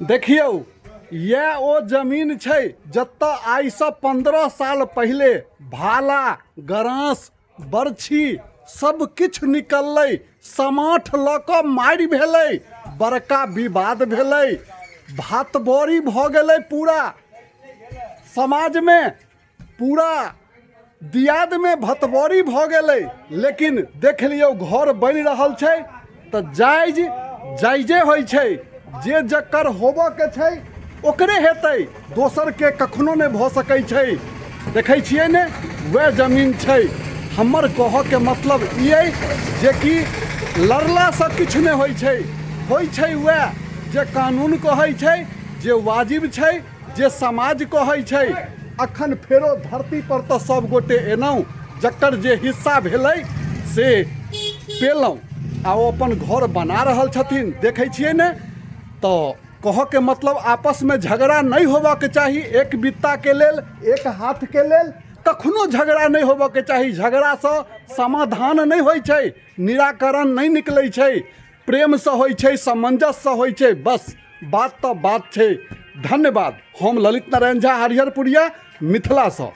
देखियौ, इएह ओ जमीन छै जतऽ आइसँ 15 साल पहिले भाला, गराँस, बरछी सब किछु निकललै, समाठ लऽ कऽ मारि भेलै, बड़का विवाद भेलै, भातबड़ी भऽ गेलै पूरा समाजमे, पूरा दियादमे भतबड़ी भऽ गेलै। लेकिन देख लियौ, घर बनि रहल छै तऽ जायज जायजे होइ छै। जे जकर होबऽके छै ओकरे हेतै, दोसरके कखनो नहि भऽ सकै छै। देखै छियै ने, वएह जमीन छै। हमर कहऽके मतलब ई अइ जेकि लड़लासँ किछु नहि होइ छै, होइ छै वएह जे कानून कहै छै, जे वाजिब छै, जे समाज कहै छै। अखन फेरो धरती पर तऽ सब गोटे एलहुँ, जकर जे हिस्सा भेलै से पेलहुँ आ ओ अपन घर बना रहल छथिन। देखै छियै ने? तऽ कहऽके मतलब आपसमे झगड़ा नहि होबऽके चाही। एक बित्ताके लेल, एक हाथके लेल कखनो झगड़ा नहि होबऽके चाही। झगड़ासँ समाधान नहि होइ छै, निराकरण नहि निकलै छै। प्रेमसँ होइ छै, सामंजस्यसँ होइ छै, बस बात तऽ बात छै। धन्यवाद। हम ललित नारायण झा, हरिहरपुरिया, मिथिलासँ।